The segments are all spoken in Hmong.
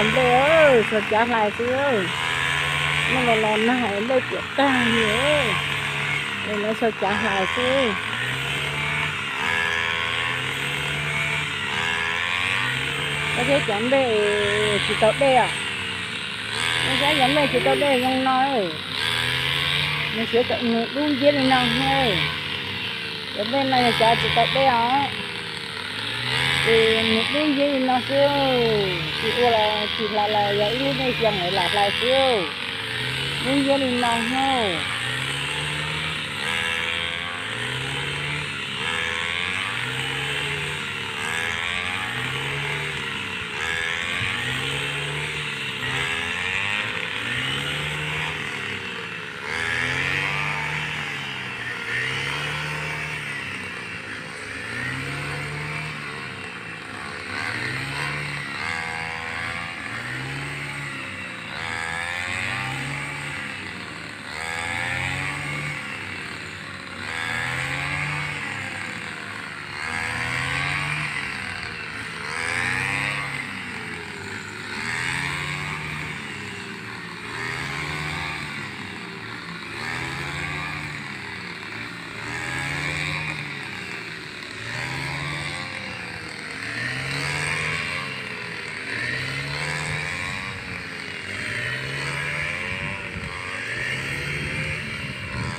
Nplej, txog cav hlais xwb. Noj los los nag nplej piam tag li, es lawv txog cav hlais xwb. Koj saib cov nplej tsis tau dej os. Koj saib cov nplej tsis tau dej zoo no, nws siav tawm nws dub nciab li no. Cov nplej no yog cov tsis tau dej os. Ces nws dub nciab li no xwb, tsis ua los tsis hlais los yog ib lub dej xyoo lawv lam hlais xwb. Dub nciab li no xwb.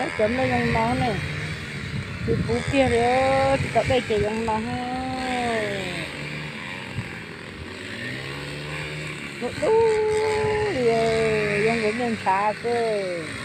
Saib cov nplej zoo no ne, tsis puv kiag li, tsis tau dej ces zoo no. Dub dub li, zoo nkaus nplej ntshav xwb.